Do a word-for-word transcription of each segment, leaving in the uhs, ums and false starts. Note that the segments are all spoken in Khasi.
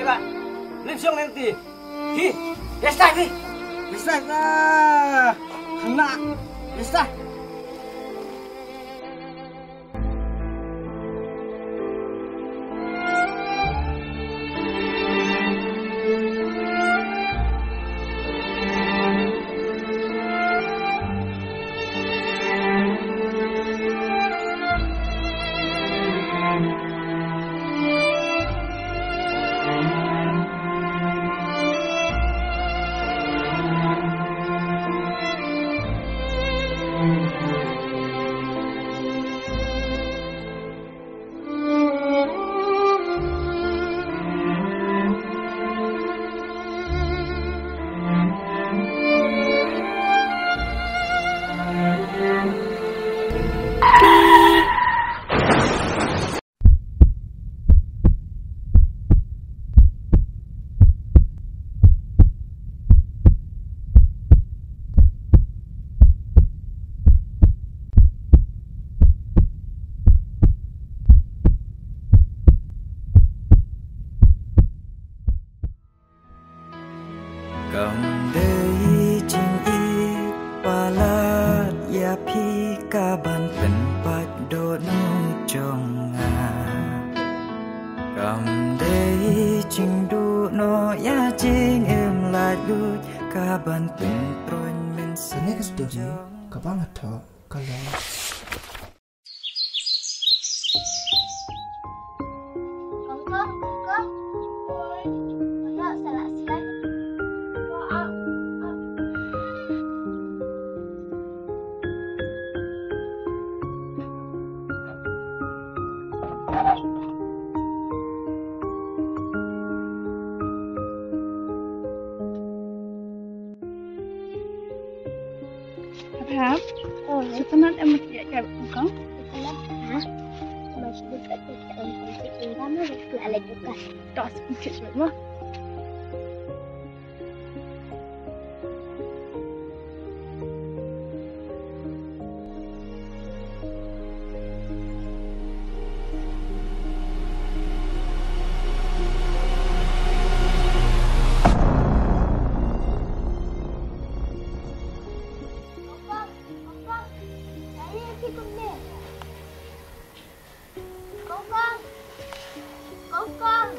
Lim shong lynti. Hi. Yasta hi. Yasta. Hana. Yasta. Kam dei jingïeit palat ïa phi ka ban pynpait dohnud jong nga. Kam dei jingduh noh ïa jingim laitluid ka ban pynpruin mynsiem. Kane ka story ka ba nga thoh ka long Abraham, oh, sepenat em ya ya kong. Sepenat. Mas buka kita untuk kita lagi buka. Dos ikut semua. Kong kong. Kong kong.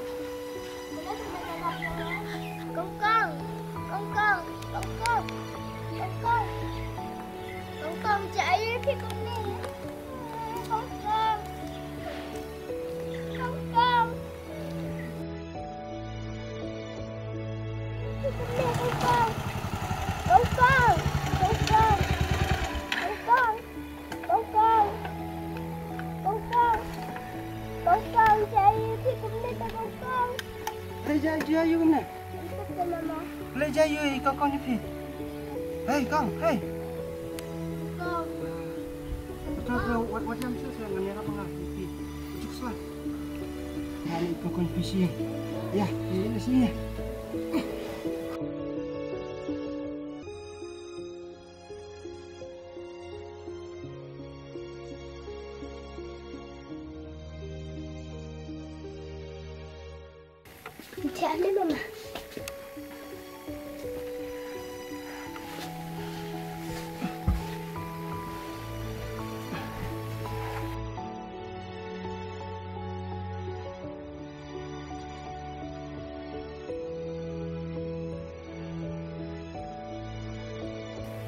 Kong kong. Kong kong. Kong kong. Kong kong. Kong kong, cha ai phi kumne. Kong kong. Kong kong. Kong kong. Kong kong. Kong kong. Kong kong. Kong kong. Kong kong, cha ai phi kumne te kong kong. Hei, cha ai kumne. Kumne cha ai kong kong ïa phi. Hei kong, hei. Kong. Wat wat ïam shuh shuh ngan ïarap nga ïa phi. Juk shuh. Ngan ïa kong kong ïa phi sha ïing. Ïa, ïa sha ïing. Tell me, Mama.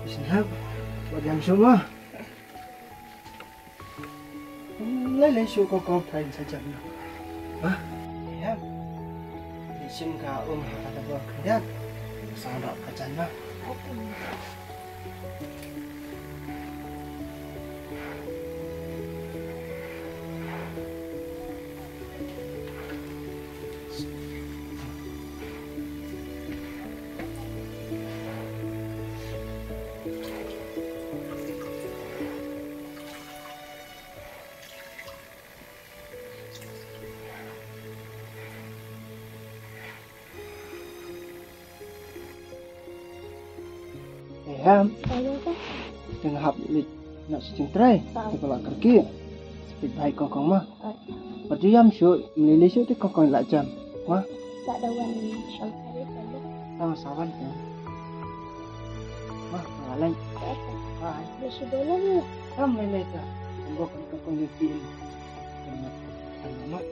Snap, wat ïam shuh mo. Lei lei shuh kong kong, pyrshah jan noh. Ha? Ïa. Lei shim ka um ha kata bor khyndiat. Sa noh ka jan noh. Em. Te nga hap leit noh sha jingtrei. Te ka la kyrkieh. Peit bha ïa kong kong ma. Bad ïam shuh, ym lei lei shuh te kong kong la jan. Ma. Sa da wan shong kali kali. Sama sawan ya. Wah, ngalai. Bye. Bye. Bye. Bye. Bye. Bye. Bye. Bye. Bye.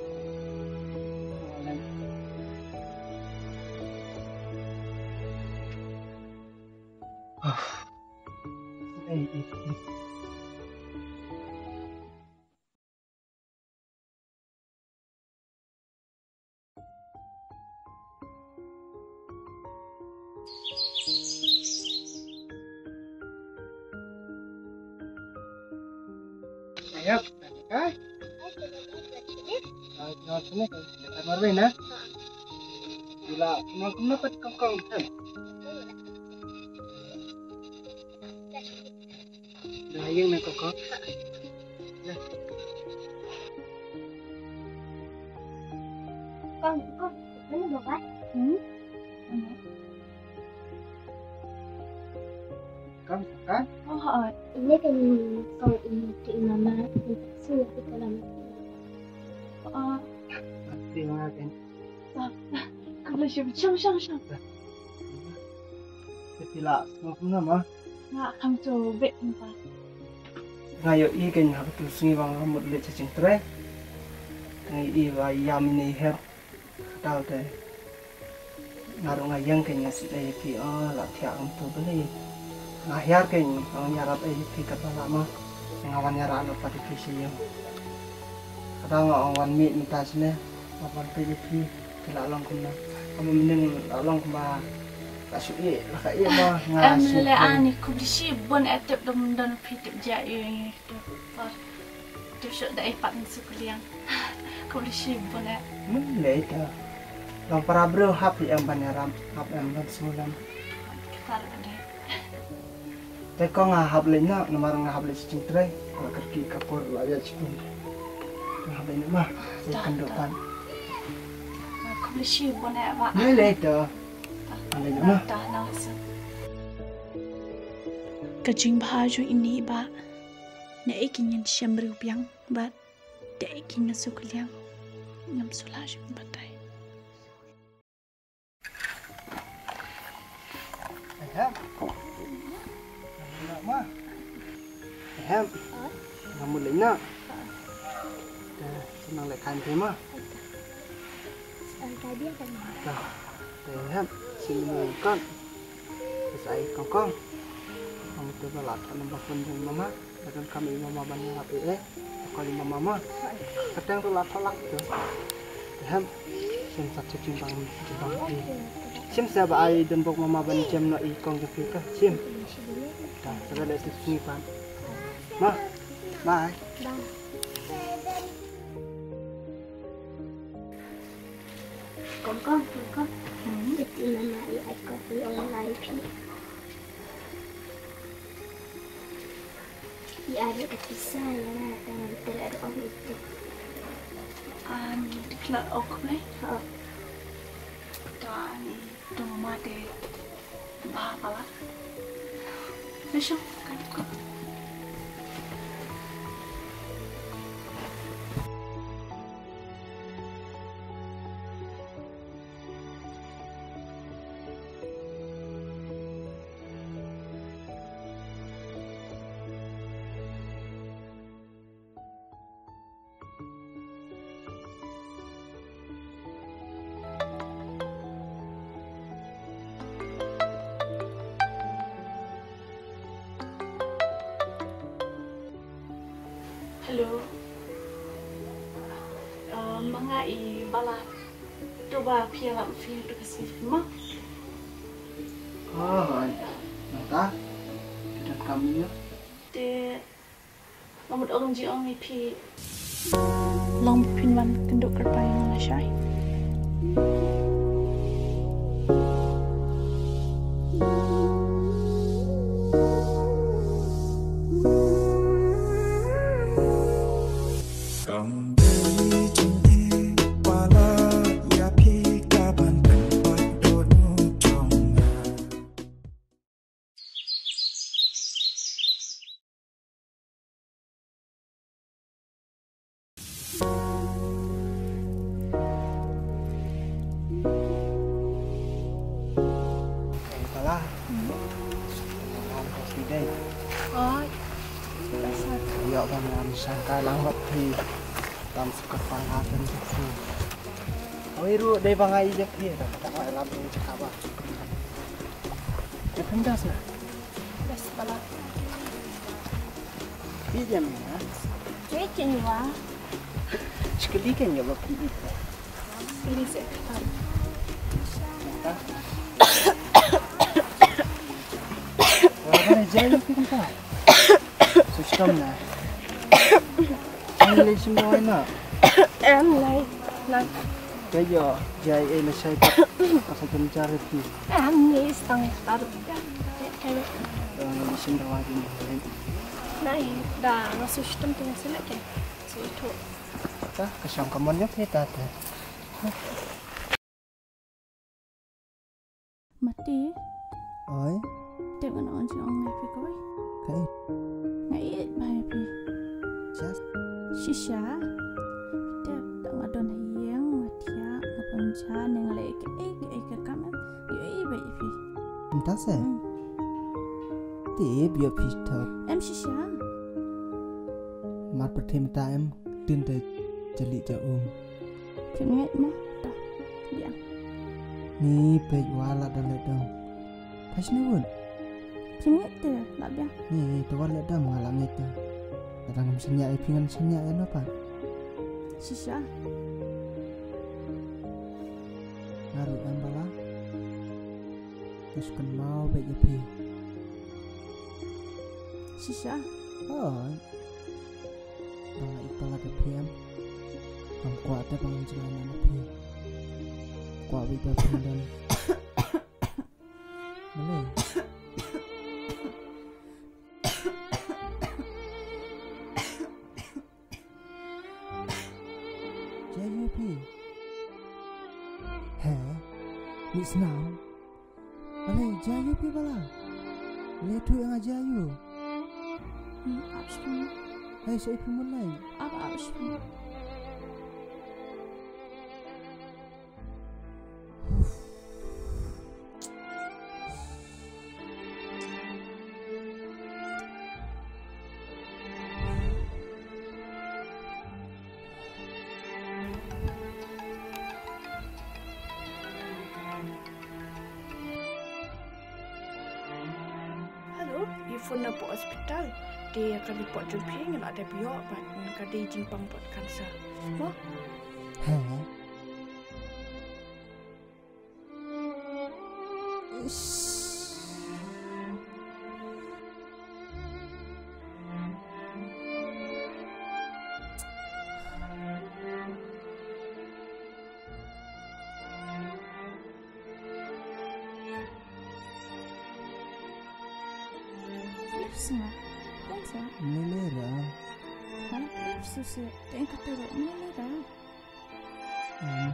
Ayap, kan? Ai, tengok sini, kan? Dekat Marwei, nah. Gila, kumno, kumno pat kongkong, kan? Dah, yang nak kongkong. Dah. Kong, kong, mana babat? Hmm? Mana? Kan, kan? Oh, oh. Ini kan kong ini tu mama, ini tu di dalam. Oh. Terima kasih. Ah, khublei shibun, shong, shong, shong. Te phi la sngewbha kumno ma? Nga kham sngewbha bha. Nga ïohi kein ha katu ka sngi ba nga mut leit sha jingtrei. Nga ïohi ba ïam ine i hep. Kata te nga ruh nga ïeng kein nga sngewbha ïa phi, oh, la thiah kumtu balei. Nga hiar kein, nga wan ïarap ïa phi katba lah ma. Nga wan ïarap noh pat ïa phi sha ïing. Kata nga ong wan mih mynta shane, nga wan peit ïa phi, phi la long kumno. Ka mynnin la long kumba la shu ïeh, la ka ïeh ma nga. Em, shu lei ani, khublei shibun eh, tip dom don phi tip jia ïa. Tip shoh da ei pat ngan suk liang. Khublei shibun eh. Mun lei ta. Long para briew hap ïa em ban ïarap, hap em ban sngewlem. Kata ruh ka dei. Te ko nga hap leit noh, namar nga hap leit sha jingtrei. Ka kyrkieh ka por la ïaid shibun. Nga hap leit noh ma. Sa ïakynduh pat. Khublei shibun eh bah. Lei lei to. Nga leit noh ma. Ka jingbha jong ine i bah. Naei kein ngan shem briew biang bad naei kein ngan suk liang. Ngam shu lah shuh ban batai. Ehem. Ehem. Nga mut leit noh. Te, sa nang leit khain te ma. Te, ehem. Sien mo kan. Te sa ai kong kong. Kong te ba la thoh number phone jong mama. Ba donkam i mama ban ïarap ïa i. Call i mama ma. Ka teng ruh la thoh lak tu. Te hem. Shim sa check jingbang, jingbang phi. Shim sa ba ai don bok mama ban jem noh i kong jong phi ka. Shim. Ta, sa ba leh tu sngi pan. Ma. Bye. Bye. Kong kong, kong kong. Hmm. Iti mama i ai kopi online phi. I ai ka pisa ïa nga, tang ïa ka ong ito. An diklat ok ne? Ha. Ta ni tong mate ba pala. Besok kan ko. Hello. Uh, ma nga i Bala. To ba phi ïalap phi to ka sif ma. Oh, nangta. Kita kami ya. Te Nga mut ong jingong ïa phi. Long ba phin wan kynduh kyrpang ïa nga lashai. Kam dei jingeh pala ïa phi ka ban pynpot dohnud jong nga. Shangkai lang hok phi. Tam sukar pang ha kan jong phi. Oi ru dei ba ngai jong phi da kata ngai lam jong jaka ba. Jepin das na. Das bala. Phi jam na. Jai kenywa. Chikali kenywa phi ita. Ini sih. Wah, mana jai phi kumta. Sustam na. Ai le sim boy na. Em lai. Nang. Kayo jai ai le sai. Pasal pembicara phi. Em ni stang tar. Nang ni sim rawa di ni. Nai da nga sustam tu sila ke. Situ. Ta ka shang ka mon yo phi ta ta. Mati. Oi. Tip ngan ong jingong ngai phi kawei. Kaei? Ngai it bha ïa phi. Just. Shisha. Tip da nga don ha ïing nga thiah nga pynjah ne nga leh kaei kaei ka kam em. Ïohi bha ïa phi. Mynta se? Hmm. Tip ïa phi thok. Em shisha. Mar pyrthei mynta em. Dien te jali ja um. Phim ngeit mo? Ta biang. Ni peit wa la da leh dam. Phai shane wut. Phim ngeit te la biang. Ni te wa leh dam nga la ngeit te. Lada ngam shaniah ïa phi ngan shaniah ïa no pat? Shisha. Nga ruh em bala. Nga shu kynmaw beit ïa phi. Shisha. Hooid. Ba nga ïeit palat ïa phi em. Ngam kwah te ba ngan jngai na phi. Kwah beit ba phi don. Balei? Jia ïa phi. He? Mih snam. Balei jia ïa phi bala? Balei tu nga jia ïa u? Hmm, ap shpang. Hei, sa ïa phi mun lai. Ap, ap shpang. Hello, i phone na pdeng hospital. Te ka report jong phi ngi la dep ïoh bad ka dei jingpang bad cancer. Mo? He? Lips nga. Thanks ya. Melera. Ha? Lips tu se. Thank you tu. Melera. Hmm.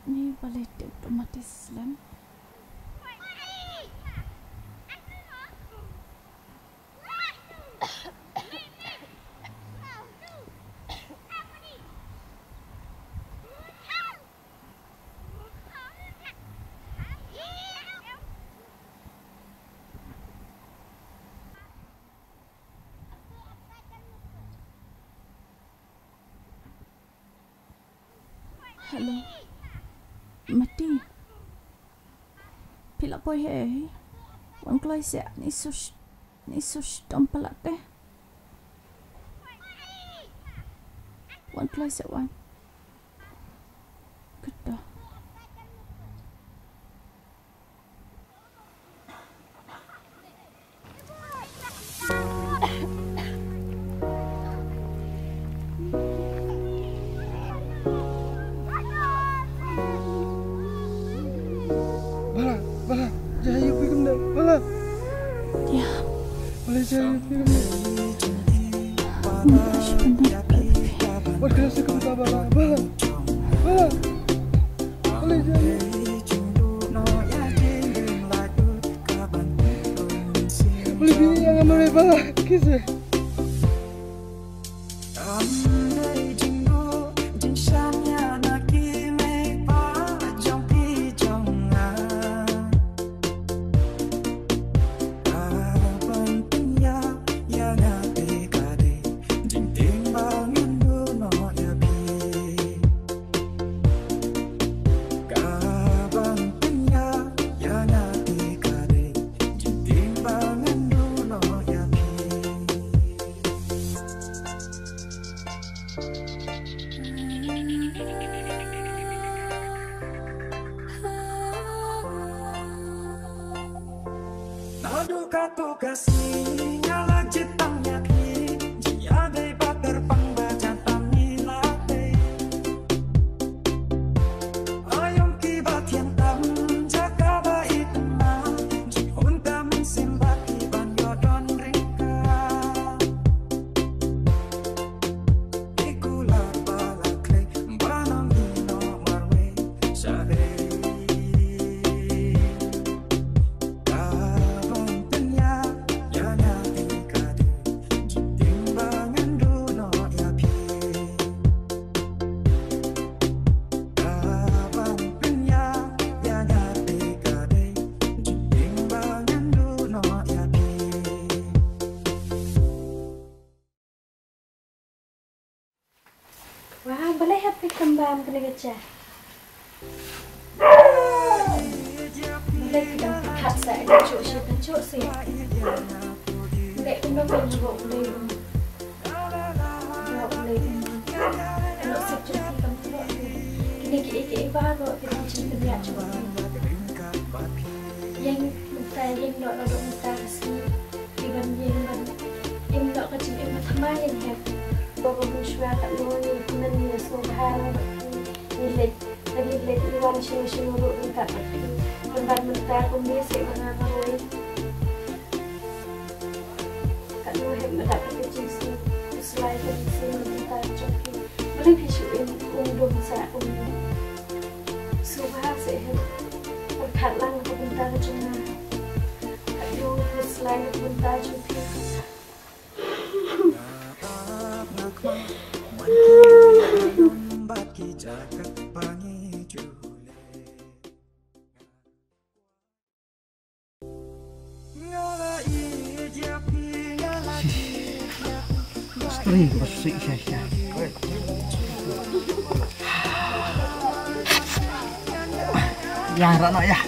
Ni balei te u tomatis lem. Hello. Mati. Phi la poi he. Wan kloi se ni sus ni sus tom palat te. Wan kloi se wan. Kata. Bala, bala, jia ïa phi kumne, bala. Ïa. Bala jia ïa phi kumne. Wat kena suk kumta bala, bala. Bala. Bala jia ïa. Bala jia ïa nga mare bala. Kisa. Tuka tuka si nyala jitang yak hi. Jia dei ba terbang ba jatang ni la dei. Ayong ki ba thiang tam jaka ba itna. Ji un tam sim ba ki ban yo don ringka. Ikula bala klei ba nang ino marwei. Sa dei. Wah, balei hap phi kambam kane ka cha? Balei phi dang pyrkhat sa ïa ka juh shi ka juh si. Balei kumno phi juh balei um. Balei um. Ano sik juh phi kam juh. Kine kiei kiei baroh phi dang jin pynïaid juh. Ïeng mynta, ïeng noh, noh mynta ka sngi. Ki ban ïeng ban im noh ka jingim ba thymmai ïeng hep. Ba ba hun shuwa katno ngi kmen ngi sngewbha bad ki, ngi leit, ba ngi leit ngi wan shano shano ruh ryngkat bad ki. Pynban mynta kumne seh ma nga marwei. Katno hep ma dap ka jingsngew khuslai ka jingsngew mynta jong ki. Balei phi shu im um dum sa kumne? Sngewbha seh hep. Pyrkhat lang ka bynta ka jong nga. Katno khuslai ka bynta jong phi. String ko sik sha sha. Ya, rano ya.